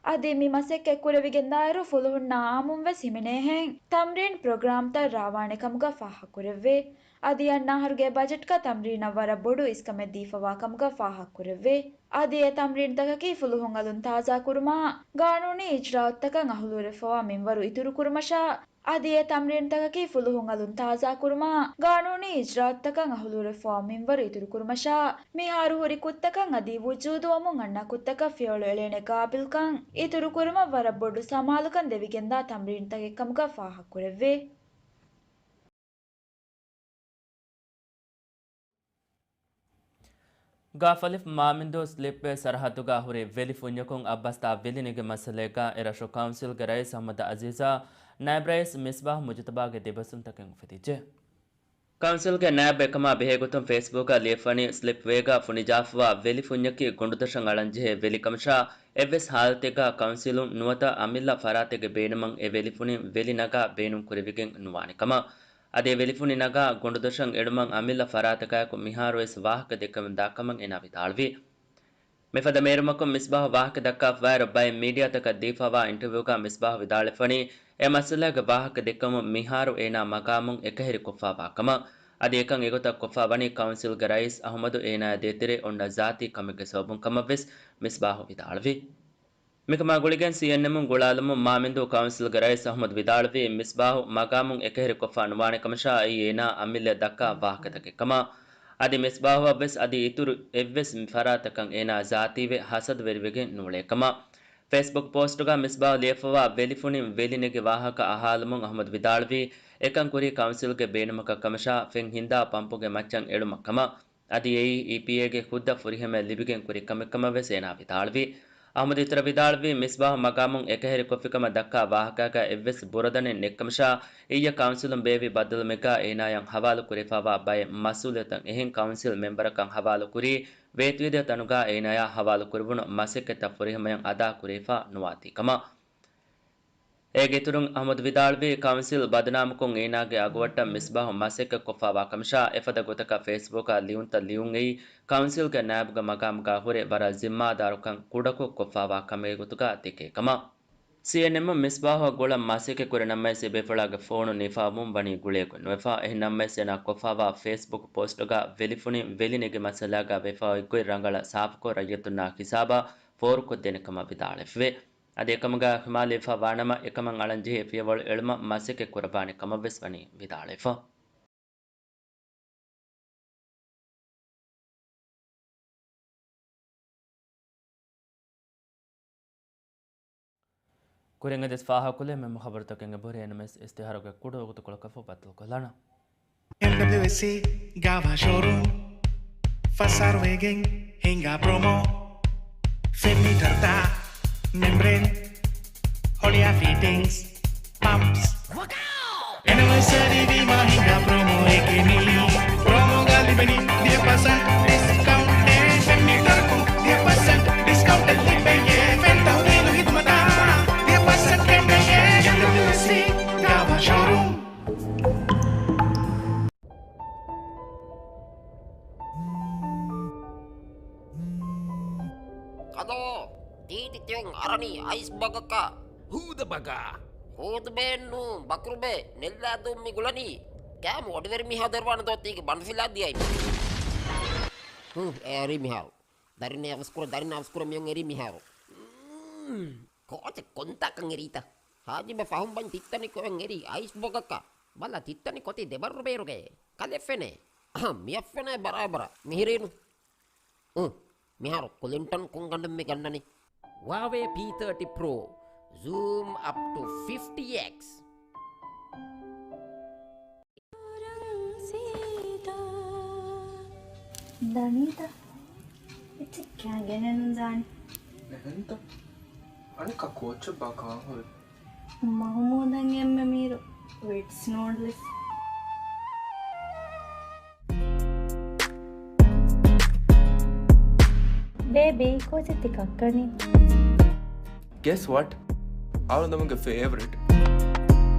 އަދި މި މަސައްކަތް ކުރެވިގެންދާއިރު ފުލުހުންނާ އާއްމުން ވެސް ހިމެނޭހެން ތަމްރީން ޕްރޮގްރާމްތައް ރާވާނެ ކަމުގަ ފާހަގަކުރެއްވި. އަދި އަންނަ އަހަރުގެ ބަޖެޓްގަ ތަމްރީނަށް ވަރަށް ބޮޑު އިސްކަމެއް ދީފަވާ ކަމުގަ ފާހަގަކުރެއްވި. އަދި އެ ތަމްރީންތަކަކީ ފުލުހުން އަލުން ތާޒާކުރުމާ، ގާނޫނީ އިޖްރާއަތްތަކަށް އަހުލުވެރިވެފަވާ މިންވަރު އިތުރުކުރުމަށާ، އަދި އެ ތަމްރީންތަކަކީ ފުލުހުން އަލުން ތާޒާކުރުމާ، ގާނޫނީ އިޖްރާއަތްތަކަށް އަހުލުވެރިވެފަވާ މިންވަރު އިތުރުކުރުމަށާ، މިހާރު ހުރި ކުށްތަކަށް އަދި ވުޖޫދުވަމުން އަންނަ ކުށްތަކަށް ފިޔަވަޅު އެޅޭނެ ގާބިލްކަން އިތުރުކުރުމަށް ވަރަށް ބޮޑު ސަމާލުކަން ދެވިގެންދާ ތަމްރީންތަކެއްކަމުގަ ފާހަގަކުރެއްވި. ގާފަލިފު މާމިންދޫ ސްލިޕްވޭ ސަރަހައްދުގަ ހުރި ވެލި ފުންޏަކުން އައްބަސްތާ ވެލި ނެގި މައްސަލައެއްގަ އެރަށު ކައުންސިލްގެ ރައީސް އަޙްމަދު އަޒީޒާ ނައިބް ރައީސް މިސްބާހް މުޖުތަބާގެ ދެބަސްވުންތަކެއް އުފެދިއްޖެ. ކައުންސިލްގެ ނައިބް އެކަމާ ބެހޭގޮތުން ފޭސްބުކްގަ ލިޔެފަނި ސްލިޕްވޭގަ ފުނިޖާފަވާ ވެލި ފުންޏަކީ ގުނޑުދޮށަށް އަޅަންޖެހޭ ވެލިކަމަށާ، އެއްވެސް ހާލަތެއްގަ ކައުންސިލުން ނުވަތަ އަމިއްލަ ފަރާތެއްގެ ބޭނުމަށް އެ ވެލިފުނިން ވެލި ނަގާ ބޭނުން ކުރެވިގެން ނުވާނެ ކަމަށް. އަދި އެ ވެލިފުނި ނަގާ ގުނޑުދޮށަށް އެޅުމަށް އަމިއްލަ ފަރާތަކާއެކު މިހާރުވެސް ވާހަކަ ދެއްކެވިދާކަމަށް އޭނާ ވިދާޅުވި. މިފަދަ މޭރުމަކުން މިސްބާހު ވާހަކަ ދައްކާފަވާއިރު، ބައެއް މީޑިއާތަކަށް ދީފަވާ އިންޓަވިއުގަ މިސްބާހު ވިދާޅުވެފަނީ، އެ މައްސަލައިގެ ވާހަކަ ދެއްކެވުމުން މިހާރު އޭނާ މަގާމުން އެކަހެރިކޮށްފަވާ ކަމަށް. އަދި އެކަން އެގޮތަށް ކޮށްފަ ވަނީ ކައުންސިލްގެ ރައީސް އަޙްމަދު އޭނާޔާ ދޭތެރޭ އޮންނަ ޒާތީ ކަމެއްގެ ސަބަބުން ކަމަށްވެސް މިސްބާހު ވިދާޅުވި. މިކަމާ ގުޅިގެން ސީއެންއެމުން ގުޅާލުމުން މާމިންދޫ ކައުންސިލްގެ ރައީސް އަޙްމަދު ވިދާޅުވީ، މިސްބާހު މަގާމުން އެކަހެރިކޮށްފަ ނުވާނެ ކަމަށާ، އެއީ އޭނާ އަމިއްލަ ދައްކާ ވާހަކަތަކެއް ކަމަށް. އަދި މިސްބާހުއަށްވެސް އަދި އިތުރު އެއްވެސް ފަރާތަކަށް އޭނާ ޒާތީވެ ހަސަދަވެރިވެގެން ނޫޅޭ ކަމަށް. ފޭސްބުކް ޕޯސްޓުގަ މިސްބާހު ލިޔެފަވާ ވެލިފުނިން ވެލި ނެގި ވާހަކަ އަހާލުމުން އަޙްމަދު ވިދާޅުވީ، އެކަން ކުރީ ކައުންސިލްގެ ބޭނުމަކަށް ކަމަށާ، ފެން ހިންދާ ޕަމްޕުގެ މައްޗަށް އެޅުމަށް ކަމަށް. އަދި އެއީ އީޕީއޭގެ ހުއްދަ ފުރިހަމަޔަށް ލިބިގެން ކުރި ކަމެއް ކަމަށް ވެސް އޭނާ ވިދާޅުވި. އަޙްމަދު އިތުރަށް ވިދާޅުވީ، މިސްބާހު މަގާމުން އެކަހެރިކޮށްފިކަމަށް ދައްކާ ވާހަކައިގަ އެއްވެސް ބުރަދަނެއް ނެތްކަމަށާ، އިއްޔެ ކައުންސިލުން ބޭއްވި ބައްދަލުމެއްގަ އޭނާޔަށް ހަވާލު ކުރެވިފަވާ ބައެއް މަސްއޫލިއްޔަތުތައް އެހެން ކައުންސިލް މެމްބަރަކަށް ހަވާލުކުރީ، ވޭތުވެދިޔަ ތަނުގަ އޭނާޔާ ހަވާލު ކުރެވުނު މަސައްކަތްތައް ފުރިހަމަޔަށް އަދާ ކުރެވިފަ ނުވާތީ ކަމަށް. އޭގެ އިތުރުން އަޙްމަދު ވިދާޅުވީ، ކައުންސިލް ބަދުނާމުކޮށް އޭނާގެ އަގުވައްޓަށް މިސްބާހު މަސައްކަތް ކޮށްފާވާ ކަމަށާ، އެފަދަ ގޮތަކަށް ފޭސްބުކާ ލިޔުންތައް ލިޔުން އެއީ، ކައުންސިލްގެ ނާއިބުގެ މަގާމުގާ ހުރެ ވަރަށް ޒިންމާދާރުކަން ކުޑަކޮށް ކޮށްފާވާ ކަމެއްގެ ގޮތުގާ ދެކޭ ކަމަށް. ސީއެންއެމް މިސްބާހުއަށް ގުޅަން މަސައްކަތް ކުރި ނަމަވެސް، އެބޭފުޅާގެ ފޯނު ނިފާވުމުން ވަނީ ގުޅޭގޮތް ނުވެފަ. އެހެން ނަމަވެސް، އޭނާ ކޮށްފާވާ ފޭސްބުކް ޕޯސްޓުގަ ވެލިފުނިން ވެލިނެގި މައްސަލާގަ ވެފަ އޮތްގޮތް ރަނގަޅަށް ސާފުކޮށް، ރައްޔިތުންނާ ހިސާބަށް ފޯރުކޮށްދޭނެ ކަމަށް ވިދާޅުވެފަވޭ. އަދި އެކަމުގަ ހިމާލުވެފަ ވާނަމަ، އެކަމަށް އަޅަންޖެހޭ ފިޔަވަޅު އެޅުމަށް މަސައްކަތް ކުރައްވާނެ ކަމަށްވެސް ވަނީ ވިދާޅުވެފަ. ކުރިން އަދިސް ފާހަގަކޮށްލެވޭ މެމް ޚަބަރުތަކެއްގެ ބުރޭ ނަމަވެސް އިސްތިހާރުގެ ކުޑަ ވަގުތުކޮޅަކަށްފަހު ބައްދަލުކޮށްލާނަން. އެމްޑަބްލިއުއެސްސީ ގާވާ ޝޯރޫމް ފަސް އަހަރު ވެގެން ހިނގާ ޕްރޮމޯ. ފެން މީޓަރުތައް، މެމްބްރޭން، ހޮޅިއާ ފިޓިންގްސް، ޕަމްޕްސް. އެނިވަރސަރީ ވީމާ ހިނގާ ޕްރޮމޯއެކޭ މީ. ޕްރޮމޯގަ ލިބެނީ ދިހަ ޕަސެންޓް ޑިސްކައުންޓެއް. ފެން މީޓަރަކުން ދިހަ ޕަސެންޓް ޑިސްކައުންޓެއް ލިބެޔޭ. ފެން ތަހުލީލު ހިދުމަތާ ދިހަ ޕަސެންޓް ކެނޑެޔޭ. އެމްޑަބްލިއުއެސްސީ ގާވާ ޝޯރޫމް. ކަލޯ، ތީތި ތިޔަން އަރަނީ އައިސް ބަގަކަށް. ހޫދަ ބަގާ. ހޫދުބޭއެއްނޫން، ބަކުރުބޭ، ނެއްލާދޫން މި ގުޅަނީ. ކާމު އޮޑިވެރި މީހާ ދެރުވާނެ ދޯ ތީގެ ބަނޑުފިލާ ދިޔައިމަ. ހުން، އެ އަރި މިހާރު. ދަރިންނާ އަވަސްކުރަ، ދަރިންނާ އަވަސްކުރަ މިއޮން އެރީ މިހާރު. މް، ކޯޗެއް ކޮންތާކަން އެރީތަ؟ ހާޖިބެ ފަހުން ބަން ތިއްތަނި ކޮއެން އެރީ އައިސް ބޮގަކަށް. ބަލަ ތިއްތަނި ކޮތި ދެބައްރު ބޭރުގައޭ. ކަލެއް ފެނޭ. އަހަ، މިއަށް ފެނޭ ބަރާބަރަށް. މިހިރީނު. އު، މިހާރު ކުލިންޓަން ކޮންގަނޑެއް މި ގަންނަނީ؟ ހުއާވޭ ޕީ ތާޓީ ޕްރޯ. Zoom up to fifty X. ދަނީތަ؟ އެއްޗެއް ކާ ގެނެއްނު ދާނީ. އެހެންތަ؟ އަނެއްކާ ކޯޗެއް ބާ ކާން ހުރި؟ މަހުމޫދަށް އެންމެ މީރު ވިޓްސް ނޫޑްލްސް. ބޭބީ، ކޯޗެއް ތި ކައްކަނީ؟ Guess what? އަޅުގަނޑުގެ ފޭވަރިޓް.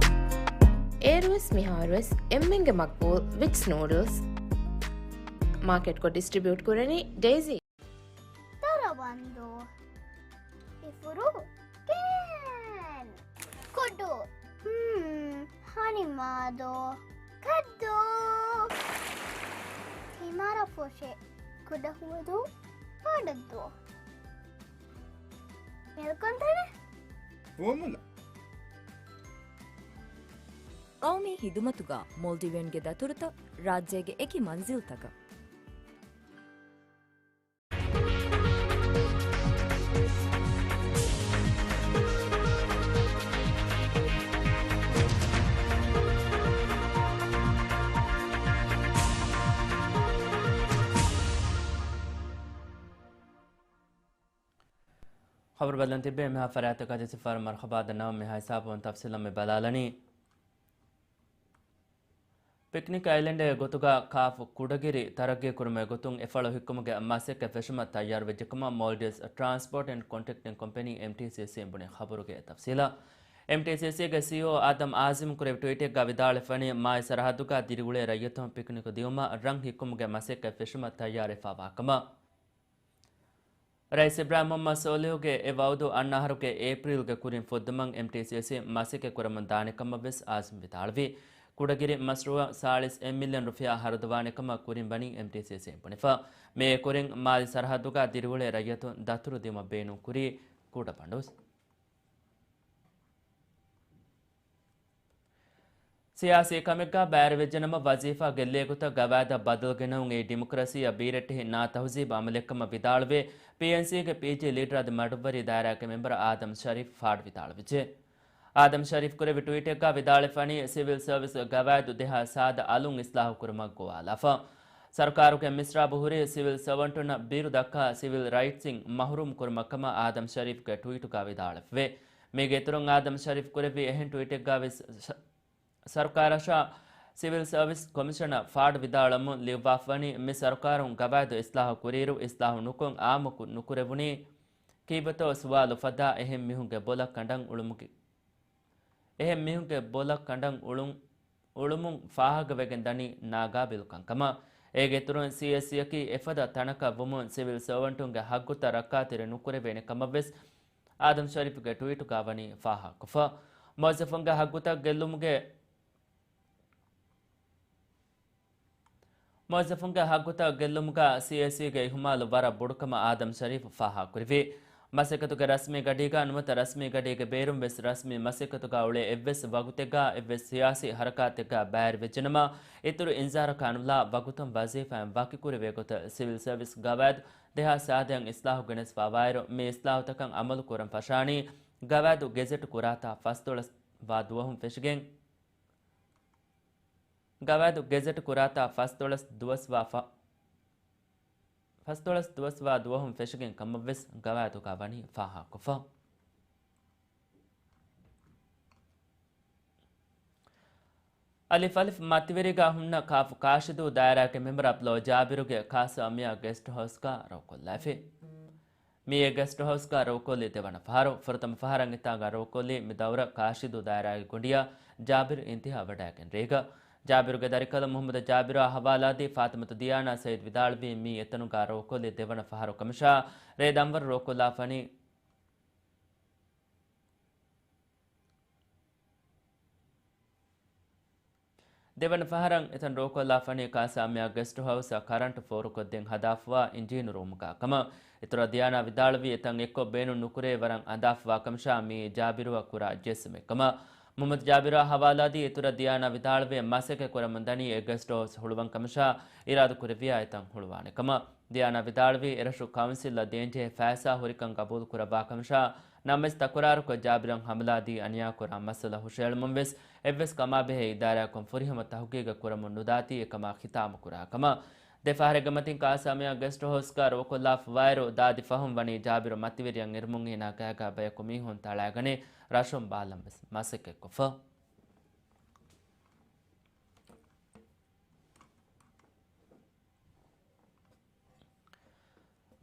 އޭރުވެސް މިހާރުވެސް އެންމެންގެ މަގްބޫލް ވިޓްސް ނޫޑްލްސް. މާކެޓްކޮށް ޑިސްޓްރިބިއުޓް ކުރަނީ ޑޭޒީ. ދަރަވަންދޫ. އިފުރު. ކޭން. ކުޑު. ހުން. ހަނިމާދޯ. ކައްދޫ. ތިމާރަ ފޮށެ. ކުޑަ ހުވަދޫ. ފާޑައްދޫ. މެލްކޮން ތަނެ. ފުވަމުލަ. ޤައުމީ ހިދުމަތުގަ މޯލްޑިވިއަންގެ ދަތުރުތައް ރާއްޖޭގެ އެކި މަންޒިލްތަކަށް. ޚަބަރު ބަލަން ތިއްބެވި މިހާ ފަރާތަކަށް ދެސިފަހަރު މަރުޙަބާ ދަންނަވަން. މިހާ ހިސާބުން ތަފްސީލަށް މި ބަލާލަނީ. ޕިކްނިކް އައިލެންޑެއް ގޮތުގަ ކާފު ކުޑަގިރި ތަރައްގީ ކުރުމުގެ ގޮތުން އެފަޅު ހިއްކުމުގެ މަސައްކަތް ފެށުމަށް ތައްޔާރުވެއްޖެކަމަށް މޯލްޑިވްސް ޓްރާންސްޕޯޓް އެންޑް ކޮންޓްރެކްޓިން ކޮމްޕެނީ، އެމްޓީސީސީ، ބުނި. ޚަބަރުގެ ތަފްސީލަށް. އެމްޓީސީސީގެ ސީއީއޯ އާދަމް އާޒިމް ކުރެއްވި ޓްވީޓެއްގަ ވިދާޅުވެފަނީ، މާތް ސަރަހައްދުގަ ދިރިއުޅޭ ރައްޔިތުން ޕިކްނިކު ދިއުމަށް ރަން ހިއްކުމުގެ މަސައްކަތް ފެށުމަށް ތައްޔާރުވެފައިވާ ކަމަށް. ރައީސް އިބްރާހިމް މުޙައްމަދު ސޯލިހުގެ އެ ވައުދު އަންނަ އަހަރުގެ އޭޕްރީލްގެ ކުރިން ފުއްދުމަށް އެމްޓީސީސީ މަސައްކަތް ކުރަމުން ދާނެ ކަމަށް ވެސް އާޒިމް ވިދާޅުވި. ކުޑަގިރި މަޝްރޫޢަށް ސާޅީސް އެއް މިލިއަން ރުފިޔާ ހަރަދުވާނެ ކަމަށް ކުރިން ވަނީ އެމްޓީސީސީން ބުނެފަ. މިއީ ކުރިން މާލެ ސަރަހައްދުގަ ދިރިއުޅޭ ރައްޔިތުން ދަތުރު ދިއުމަށް ބޭނުން ކުރީ ކުޑަ ބަނޑު. ސިޔާސީ ކަމެއްގަ ބައިވެރިވެއްޖެނަމަ، ވަޒީފާ ގެއްލޭގޮތަށް ގަވާއިދަށް ބަދަލު ގެނައުން އެއީ ޑިމޮކްރަސީއަށް ބީރައްޓެހި ނާތަހުޒީބު އަމަލެއްކަމަށް ވިދާޅުވެ، ޕީއެންސީގެ ޕީޖީ ލީޑަރ އަދި މަޑުއްވަރީ ދާއިރާގެ މެމްބަރ އާދަމް ޝަރީފް ފާޑު ވިދާޅުވެއްޖެ. އާދަމް ޝަރީފް ކުރެއްވި ޓްވީޓެއްގަ ވިދާޅުވެފަނީ، ސިވިލް ސަރވިސް ގަވާއިދު ދެހާސް ސާދަ އަލުން އިސްލާހު ކުރުމަށް ގޮވާލާފަ. ސަރުކާރުގެ މިސްރާބު ހުރީ ސިވިލް ސަވަންޓުންނަށް ބިރު ދައްކާ ސިވިލް ރައިޓްސްއިން މަހުރޫމް ކުރުމަށްކަމަށް އާދަމް ޝަރީފްގެ ޓްވީޓުގަ ވިދާޅުވެފަވޭ. މީގެ އިތުރުން އާދަމް ޝަރީފް ކުރެއްވި އެހެން ޓްވީޓެއްގަ ވެސް ސަ-، ސަރުކާރަށާ ސިވިލް ސަރވިސް ކޮމިޝަނަށް ފާޑު ވިދާޅުވަމުން ލިޔުއްވާފަވަނީ، މި ސަރުކާރުން ގަވާއިދު އިސްލާހު ކުރިއިރު އިސްލާހު ނުކޮށް އާއްމު ކު-، ނުކުރެވުނީ ކީއްވެތޯ ސުވާލު އުފައްދާ އެހެން މީހުންގެ ބޮލަށް ކަނޑަން އުޅުމުގެ އެހެން މީހުންގެ ބޮލަށް ކަނޑަން އުޅުން، އުޅުމުން ފާހަގަވެގެން ދަނީ ނާގާބިލު ކަންކަމަށް. އޭގެ އިތުރުން ސީއެސްސީއަކީ އެފަދަ ތަނަކަށް ވުމުން ސިވިލް ސަރވަންޓުންގެ ހައްގުތައް ރައްކާތެރި ނުކުރެވޭނެ ކަމަށްވެސް އާދަމް ޝަރީފްގެ ޓްވީޓުގަ ވަނީ ފާހަގަކޮށްފަ. މުވައްޒަފުންގެ ހައްގުތައް ގެއްލުމުގެ މުވައްޒަފުންގެ ހައްގުތައް ގެއްލުމުގަ ސީއެސްސީގެ އިހުމާލު ވަރަށް ބޮޑުކަމަށް އާދަމް ޝަރީފް ފާހަގަކުރެއްވި. މަސައްކަތުގެ ރަސްމީ ގަޑީގަ ނުވަތަ ރަސްމީ ގަޑީގެ ބޭރުން ވެސް ރަސްމީ މަސައްކަތުގަ އުޅޭ އެއްވެސް ވަގުތެއްގަ އެއްވެސް ސިޔާސީ ހަރަކާތެއްގަ ބައިވެއްޖެނަމަ، އިތުރު އިންޒާރަކާ ނުލާ ވަގުތުން ވަޒީފާއިން ވަކިކުރެވޭ ގޮތަށް ސިވިލް ސަރވިސް ގަވާއިދު ދެހާސް ސާދައިން އިސްލާހު ގެނެސްފަވާއިރު، މި އިސްލާހުތަކަށް އަމަލު ކުރަން ފަށާނީ ގަވާއިދު ގެޒެޓް ކުރާތާ ފަސްދޮޅަސް ވާ ދުވަހުން ފެށިގެން، ގަވާއިދު ގެޒެޓް ކުރާތާ ފަސްދޮޅަސް ދުވަސްވާ ފަ-، ފަސްދޮޅަސް ދުވަސްވާ ދުވަހުން ފެށިގެން ކަމަށްވެސް ގަވާއިދުގަ ވަނީ ފާހަގަކޮށްފަ. އަލިފް އަލިފް މަތިވެރިގަ ހުންނަ ކާފު ކާށިދޫ ދާއިރާގެ މެމްބަރ އަބްދުﷲ ޖާބިރުގެ ކާސަ އަމިއާ ގެސްޓް ހައުސްގަ ރޯކޮށްލައިފި. މިއީ ގެސްޓް ހައުސްގަ ރޯކޮށްލީ ދެވަނަ ފަހަރު. ފުރަތަމަ ފަހަރަށް އެތާނގަ ރޯކޮށްލީ މި ދައުރަށް ކާށިދޫ ދާއިރާގެ ގޮނޑިޔާ ޖާބިރު އިންތިހާ ވަޑައިގެން ރޭގަ. ޖާބިރުގެ ދަރިކަލުން މުހައްމަދު ޖާބިރާ ހަވާލާދީ ފާތިމަތު ދިޔާނާ ސައީދު ވިދާޅުވީ މިއީ އެތަނުގަ ރޯކޮށްލީ ދެވަނަ ފަހަރު ކަމަށާ، ރޭ ދަންވަރު ރޯކޮށްލާފަނީ ދެވަނަ ފަހަރަށް އެތަން ރޯކޮށްލާފަނީ ކާސާމިއާ ގެސްޓް ހައުސްއަށް ކަރަންޓު ފޯރުކޮށްދޭން ހަދާފަވާ އިންޖީނު ރޫމުގަ ކަމަށް. އިތުރަށް ދިޔާނާ ވިދާޅުވީ އެތަން އެއްކޮށް ބޭނުން ނުކުރޭ ވަރަށް އަނދާފަވާ ކަމަށާ މިއީ ޖާބިރުއަށް ކުރާ ޖެއްސުމެއް ކަމަށް. މުހައްމަދު ޖާބިރާ ހަވާލާދީ އިތުރަށް ދިޔާނާ ވިދާޅުވޭ މަސައްކަތް ކުރަމުން ދަނީ އެ ގެސްޓް ހައުސް ހުޅުވަން ކަމަށާ އިރާދަ ކުރެއްވިޔާ އެތަން ހުޅުވާނެ ކަމަށް. ދިޔާނާ ވިދާޅުވީ، އެރަށު ކައުންސިލަށް ދޭންޖެހޭ ފައިސާ ހުރިކަން ގަބޫލު ކުރައްވާ ކަމަށާ، ނަމަވެސް ތަކުރާރުކޮށް ޖާބިރަށް ހަމަލާދީ އަނިޔާކުރާ މައްސަލަ ހުށައެޅުމުން ވެސް އެއްވެސް ކަމާބެހޭ އިދާރާއަކުން ފުރިހަމަ ތަހުގީގެއް ކުރަމުން ނުދާތީ އެކަމާ ޚިތާމު ކުރާ ކަމަށް. ދެ ފަހަރެއްގެ މަތިން ކާސާމިއާ ގެސްޓް ހައުސްގަ ރޯކޮށްލާފަވާއިރު، ދާދި ފަހުން ވަނީ ޖާބިރު މަތިވެރިޔަށް އިރުމުން އޭނާ ގާގާ ބަޔަކު މީހުން ތަޅާގަނެ ރަށުން ބާއްލަން ވެސް މަސައްކަތްކޮށްފަ.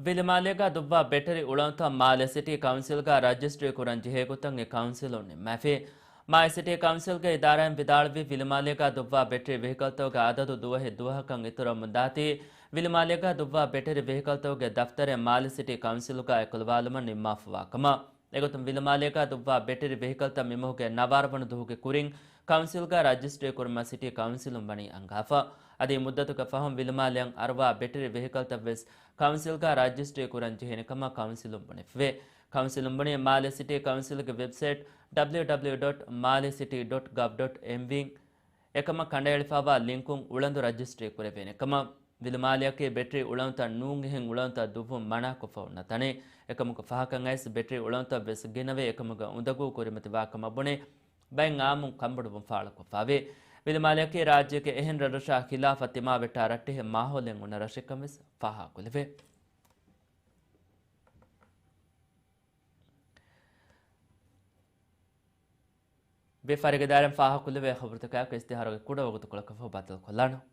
ވިލިމާލޭގަ ދުއްވާ ބެޓެރި އުޅަނދުތައް މާލެ ސިޓީ ކައުންސިލްގަ ރަޖިސްޓްރީ ކުރަން ޖެހޭ ގޮތަށް އެ ކައުންސިލުން ނިންމައިފި. މާލެ ސިޓީ ކައުންސިލްގެ އިދާރާއިން ވިދާޅުވި، ވިލިމާލޭގަ ދުއްވާ ބެޓެރި ވެހިކަލްތަކުގެ އަދަދު ދުވަހެއް ދުވަހަކަށް އިތުރަމުން ދާތީ، ވިލިމާލޭގަ ދުއްވާ ބެޓެރި ވެހިކަލްތަކުގެ ދަފްތަރެއް މާލެ ސިޓީ ކައުންސިލުގަ އެކުލަވާލުމަށް ނިންމާފަވާ ކަމަށް. އެގޮތުން ވިލިމާލޭގަ ދުއްވާ ބެޓެރި ވެހިކަލްތައް މިމަހުގެ ނަވާރަ ވަނަ ދުވަހުގެ ކުރިން ކައުންސިލްގަ ރަޖިސްޓްރީ ކުރުމަށް ސިޓީ ކައުންސިލުން ވަނީ އަންގާފަ. އަދި މުއްދަތުގެ ފަހުން ވިލިމާލެއަށް އަރުވާ ބެޓެރި ވެހިކަލްތައް ވެސް ކައުންސިލްގަ ރަޖިސްޓްރީ ކުރަން ޖެހޭނެ ކަމަށް ކައުންސިލުން ބުނެފިވޭ. ކައުންސިލުން ބުނީ މާލެ ސިޓީ ކައުންސިލްގެ ވެބްސައިޓް ޑަބްލިއު ޑަބްލިއު ޑޮޓް މާލެ ސިޓީ ޑޮޓް ގަވް ޑޮޓް އެމްވީން އެކަމަށް ކަނޑައެޅިފައިވާ ލިންކުން އުޅަނދު ރަޖިސްޓްރީ ކުރެވޭނެ ކަމަށް. ވިލިމާލެއަކީ ބެޓްރީ އުޅަނދުތައް ނޫން އެހެން އުޅަނދުތައް ދުއްވުން މަނާކޮށްފަ އޮންނަ ތަނެއް. އެކަމަކު ފަހަކަށް އައިސް ބެޓްރީ އުޅަނދުތައް ވެސް ގިނަވެ އެކަމުގެ އުނދަގޫ ކުރިމަތިވާ ކަމަށް ބުނެ، ބައެއް އާއްމުން ކަންބޮޑުވުން ފާޅުކޮށްފައިވޭ. ވިލިމާލެއަކީ ރާއްޖޭގެ އެހެން ރަށްރަށާ ޚިލާފަށް ތިމާވެއްޓާ ރައްޓެހި މާހައުލެއް އޮންނަ ރަށެއްކަން ވެސް ފާހަގަކުރެވޭ. ވިޔަފާރިގެ ދާއިރާއިން ފާހަގަކުރެވޭ ޚަބަރުތަކާއެކު އިސްތިހާރުގެ ކުޑަވަގުތުކޮޅަކަށްފަހު ބައްދަލުކޮށްލާނަން.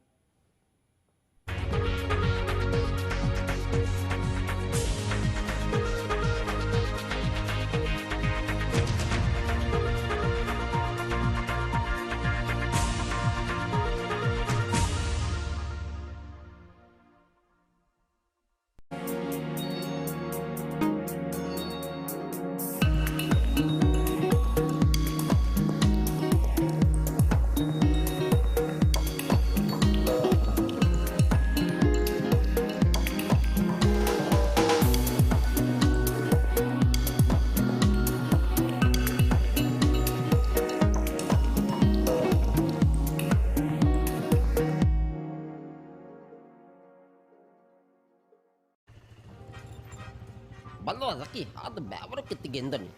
ބައްލަވާ ޒަކީ، ހާދަ ބައިވަރަކަށް ތި ގެންދަނީ.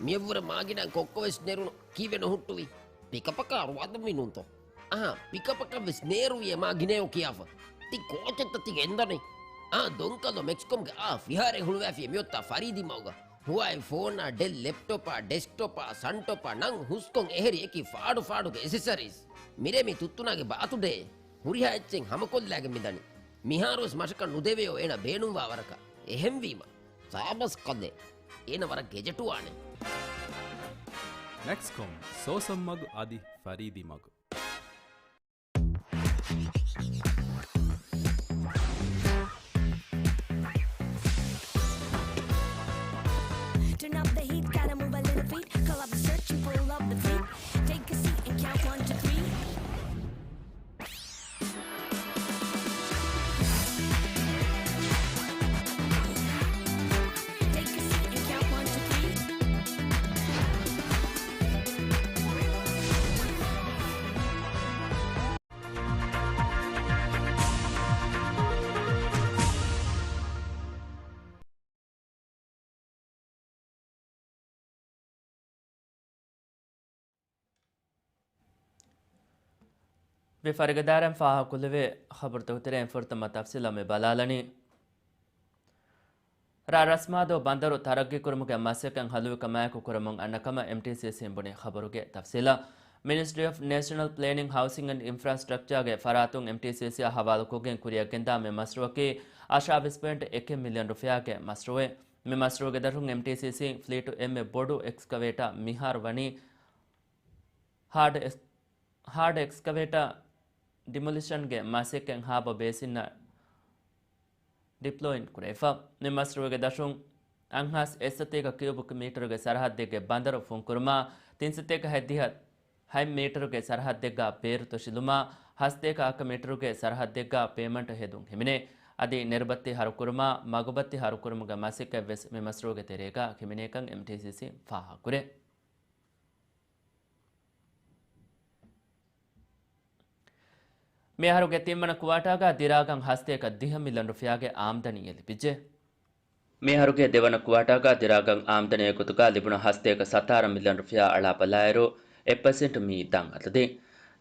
މިއަށްވުރެ މާގިނަ ކޮއްކޮވެސް ނެރުނު، ކީއްވެ ނުހުއްޓުވީ؟ ޕިކަޕަކާ ރުވާދަމީނުންތޯ؟ އަހާ، ޕިކަޕަކަށްވެސް ނޭރުވިޔޭ މާގިނައޯ ކިޔާފަ. ތި ކޯޗެއްތަ ތި ގެންދަނީ؟ އާ، ދޮންކަލޯ މެކްސްކޮމްގެ އާ ފިހާރައެއް ހުޅުވައިފި މިއޮތްތާ ފަރީދީމަގަ. ހުވާއި ފޯނާ، ޑެލް ލެޕްޓޮޕާ، ޑެސްކްޓޮޕާ، ސަންޓޮޕާ، ނަން ހުސްކޮން އެހެރި އެކި ފާޑު ފާޑުގެ އެސެސަރީސް. މިރޭ މި ތުއްތުނާގެ ބާތުޑޭ. ހުރިހާ އެއްޗެއް ހަމަކޮށްލައިގެން މިދަނީ. މިހާރުވެސް މަށަކަށް ނުދެވެޔޯ އޭނަ ބޭނުންވާ ވަރަކަށް. އެހެންވީމަ، ސާބަސް ކަލޭ. އޭނަ ވަރަށް ގެޖެޓުވާނެ. ނެކްސްކޮމް، ސޯސަން މަގު އަދި ފަރީދީ މަގު. Turn up the heat, gotta move a little feet. Call up the search and pull up the fleet. Take a seat and count one, two, three. Take a seat and count one, two, three. މި ފަރިގަދާރަން ފާހަގަކުރެވޭ ޚަބަރުތަކުގެ ތެރެއިން ފުރަތަމަ ތަފްސީލަށް މި ބަލާލަނީ. ރ. ރަސްމާދޫ ބަނދަރު ތަރައްގީކުރުމުގެ މަސައްކަތް ހަލުވިކަމާއެކު ކުރަމުން އަންނަ ކަމަށް އެމްޓީސީސީން ބުނި. ޚަބަރުގެ ތަފްސީލަށް، މިނިސްޓްރީ އޮފް ނޭޝަނަލް ޕްލޭނިން، ހައުސިން އެންޑް އިންފްރާސްޓްރަކްޗާގެ ފަރާތުން އެމްޓީސީސީއާ ހަވާލުކޮށްގެން ކުރިއަށްގެންދާ މި މަޝްރޫއަކީ އަށާވީސް ޕޮއިންޓް އެކެއް މިލިއަން ރުފިޔާގެ މަޝްރޫއެއް. މި މަޝްރޫއުގެ ދަށުން އެމްޓީސީސީން ފްލީޓު އެންމެ ބޮޑު އެކްސްކަވޭޓާ މިހާރު ވަނީ ހާޑް އެސް-، ހާޑް އެކްސްކަވޭޓާ ޑިމޮލިޝަންގެ މަސައްކަތް ހާބަ ބޭސިންނަށް ޑިޕްލޮއިން ކުރެވިފަ. މި މަޝްރޫއުގެ ދަށުން އަށް ހާސް އެއްސަތޭކަ ކިއުބިކް މީޓަރުގެ ސަރަހައްދެއްގެ ބަނދަރު ފުންކުރުމާ، ތިންސަތޭކަ ހަތްދިހަ ހަތް މީޓަރުގެ ސަރަހައްދެއްގަ ބޭރު ތޮށިލުމާ، ހަސަތޭކަ އަކަ މީޓަރުގެ ސަރަހައްދެއްގަ ޕޭމަންޓު ހެދުން ހިމެނޭ. އަދި ނެރުބައްތި ހަރުކުރުމާ، މަގުބައްތި ހަރުކުރުމުގެ މަސައްކަތްވެސް މި މަޝްރޫއުގެ ތެރޭގަ ހިމެނޭކަން އެމްޓީސީސީން ފާހަގަކުރޭ. މިއަހަރުގެ ތިންވަނަ ކުއާޓާގަ ދިރާގަން ހަސަތޭކަ ދިހަ މިލިއަން ރުފިޔާގެ އާމްދަނީއެއް ލިބިއްޖެ. މިއަހަރުގެ ދެވަނަ ކުއާޓާގަ ދިރާގަން އާމްދަނީ ގޮތުގަ ލިބުނު ހަސަތޭކަ ސަތާރަ މިލިއަން ރުފިޔާ އަޅާ ބަލާއިރު، އެއް ޕަސެންޓް މިއީ ދަށް އަދަދެއް.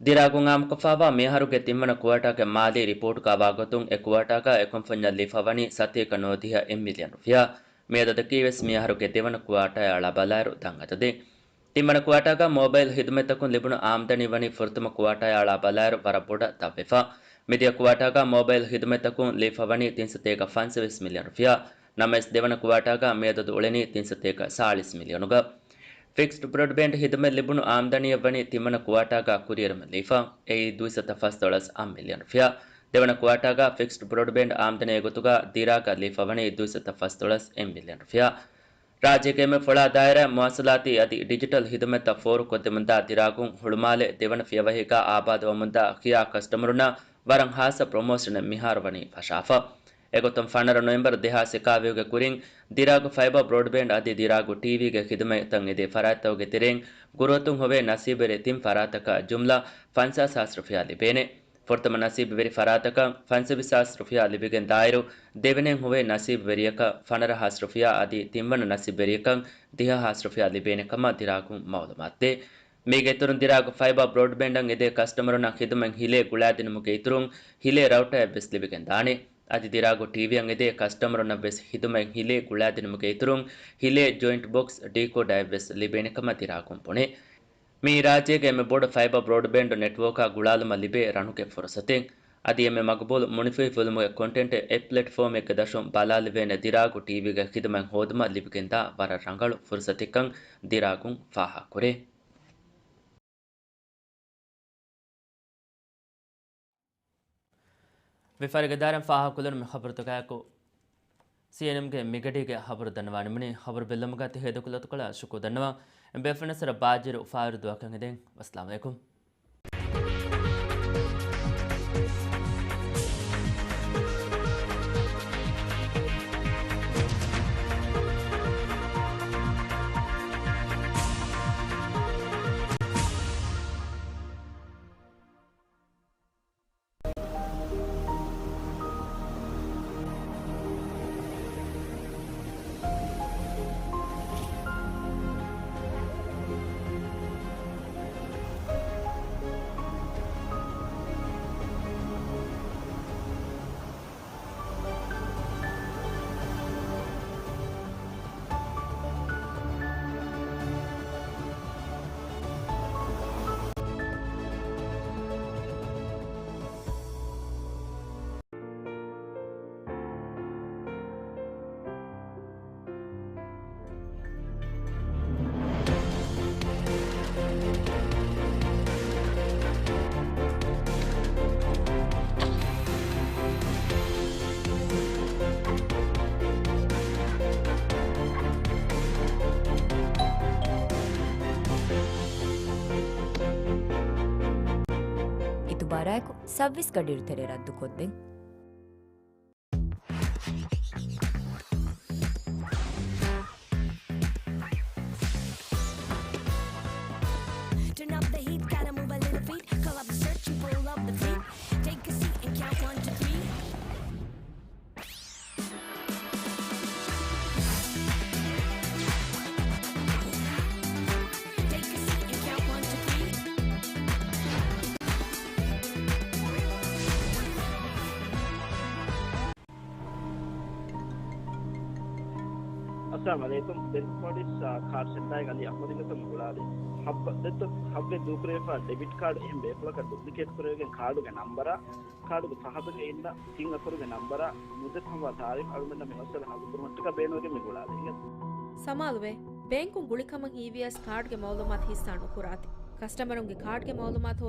ދިރާގުން އާއްމުކޮށްފައިވާ މިއަހަރުގެ ތިންވަނަ ކުއާޓާގެ މާލީ ރިޕޯޓްގަ ވާގޮތުން އެ ކުއާޓާގަ އެކުންފުންޏަށް ލިބިފަވަނީ ސަތޭކަ ނުވަދިހަ އެއް މިލިއަން ރުފިޔާ. މި އަދަދަކީވެސް މިއަހަރުގެ ދެވަނަ ކުއާޓާއާ އަޅާ ބަލާއިރު ދަށް އަދަދެއް. ތިންވަނަ ކުއާޓާގަ މޯބައިލް ހިދުމަތްތަކުން ލިބުނު އާމްދަނީ ވަނީ ފުރަތަމަ ކުއާޓާއާ އަޅާ ބަލާއިރު ވަރަށް ބޮޑަށް ދަށްވެފަ. މިދިޔަ ކުއާޓާގަ މޯބައިލް ހިދުމަތްތަކުން ލިބިފަވަނީ ތިންސަތޭކަ ފަންސަވީސް މިލިއަން ރުފިޔާ. ނަމަވެސް ދެވަނަ ކުއާޓާގަ މިއަދަދު އުޅެނީ ތިންސަތޭކަ ސާޅީސް މިލިއަނުގަ. ފިކްސްޑް ބްރޯޑްބޭންޑް ހިދުމަތް ލިބުނު އާމްދަނީއަށް ވަނީ ތިންވަނަ ކުއާޓާގަ ކުރިއެރުމަށް ލިބިފަ. އެއީ ދުއިސައްތަ ފަސްދޮޅަސް އަށް މިލިއަން ރުފިޔާ. ދެވަނަ ކުއާޓާގަ ފިކްސްޑް ބްރޯޑްބޭންޑް އާމްދަނީގެ ގޮތުގަ ދިރާގަށް ލިބިފަވަނީ ދުއިސައްތަ ފަސްދޮޅަސް އެއް މިލިއަން ރުފިޔާ. ރާއްޖޭގެ އެންމެ ފުޅާ ދާއިރާ މުވާސަލާތީ އަދި ޑިޖިޓަލް ހިދުމަތްތައް ފޯރުކޮށްދެމުންދާ ދިރާގުން ހުޅުމާލެ ދެވަނަ ފިޔަވަހީގަ އާބާދުވަމުންދާ ކިޔާ ކަސްޓަމަރުންނަށް ވަރަށް ހާއްސަ ޕްރޮމޯޝަނެއް މިހާރު ވަނީ ފަށާފަ. އެގޮތުން ފަނަރަ ނޮވެމްބަރު ދެހާސް އެކާވީހުގެ ކުރިން ދިރާގު ފައިބާ ބްރޯޑްބޭންޑް އަދި ދިރާގު ޓީވީގެ ޚިދުމަތްތައް އެދޭ ފަރާތްތަކުގެ ތެރެއިން ގުރުއަތުން ހޮވޭ ނަސީބުވެރި ތިން ފަރާތަކަށް ޖުމްލަ ފަންސާސް ހާސް ރުފިޔާ ލިބޭނެ. ފުރަތަމަ ނަސީބުވެރި ފަރާތަކަށް ފަންސަވީސް ހާސް ރުފިޔާ ލިބިގެން ދާއިރު، ދެވަނައިން ހޮވޭ ނަސީބުވެރިޔަކަށް ފަނަރަ ހާސް ރުފިޔާ އަދި ތިންވަނަ ނަސީބުވެރިޔަކަށް ދިހަ ހާސް ރުފިޔާ ލިބޭނެ ކަމަށް ދިރާގުން މައުލޫމާތުދޭ. މީގެ އިތުރުން ދިރާގު ފައިބާ ބްރޯޑްބޭންޑަށް އެދޭ ކަސްޓަމަރުންނަށް ޚިދުމަތް ހިލޭ ގުޅާދިނުމުގެ އިތުރުން ހިލޭ ރައުޓަރެއްވެސް ލިބިގެން ދާނެ. އަދި ދިރާގު ޓީވީއަށް އެދޭ ކަސްޓަމަރުންނަށްވެސް ޚިދުމަތް ހިލޭ ގުޅާދިނުމުގެ އިތުރުން ހިލޭ ޖޮއިންޓް ބޮކްސް ޑީކޯޑާއެއްވެސް ލިބޭނެ ކަމަށް ދިރާގުން ބުނޭ. މިއީ ރާއްޖޭގެ އެންމެ ބޮޑު ފައިބާ ބްރޯޑްބޭންޑް ނެޓްވޯކާ ގުޅާލުމަށް ލިބޭ ރަނުގެ ފުރުސަތެއް. އަދި އެންމެ މަގުބޫލު މުނިފިހި ފިލްމުގެ ކޮންޓެންޓެއް އެއް ޕްލެޓްފޯމެއްގެ ދަށުން ބަލާލެވޭނެ ދިރާގު ޓީވީގެ ޚިދުމަތް ހޯދުމަށް ލިބިގެންދާ ވަރަށް ރަނގަޅު ފުރުސަތެއްކަން ދިރާގުން ފާހަގަކުރޭ. މި ފަރިގަދާރަން ފާހަގަކުރެވުނު މި ޚަބަރުތަކާއެކު ސީއެންއެމްގެ މިގަޑީގެ ޚަބަރު ދަންނަވާނަމުން، ޚަބަރު ބެއްލުމުގަ ތި ހޭދަކުރި ލޮތުކޮޅަށް ޝުކުރު ދަންނަވަން. ބޭފުޅުންނަށް ވަރަށް ބާއްޖަވެރި އުފާވެރި ދުވަހަކަށް ހެދެން. ވައްސަލާމް އަލައިކުމް. ވާރާއެކު ސައުވީސް ގަޑިއިރު ތެރޭ ރައްދުކޮށްދެން. Turn up the heat, gotta move a little feet. Call up the search and pull up the fleet. Take a seat and count one, two, three. Take a seat and count one, two, three. އައްސަލާމު ޢަލައިކުމް. ދެން ޕޮލިސް، އާ، ކާޑް ސެންޓާގެ އަލީ އަޙްމަދުގެ ތަން ގުޅާލި. ހައްބަ ދެއްތޯ ހައްވެ ދޫކުރެވިފާ ޑެބިޓް ކާޑް އެހެން ބޭފުޅަކަށް ޑުޕްލިކޭޓް ކުރެވިގެން ކާޑުގެ ނަންބަރާ، ކާޑުގެ ފަހަތުގައި އިންނަ ތިން އަކުރުގެ ނަންބަރާ ނުދެއްތޯ ހަމަ ތާރީޚް އަޅުގަނޑަށް މި މައްސަލަ ހައްލުކުރުމަށްޓަކާ ބޭނުންވެގެން މި ގުޅާލީ. ސަމާލުވޭ، ބޭންކުން ގުޅިކަމަށް ހީވިޔަސް ކާޑްގެ މައުލޫމާތު ހިއްސާ ނުކުރާތި. ކަސްޓަމަރުންގެ ކާޑްގެ މައުލޫމާތު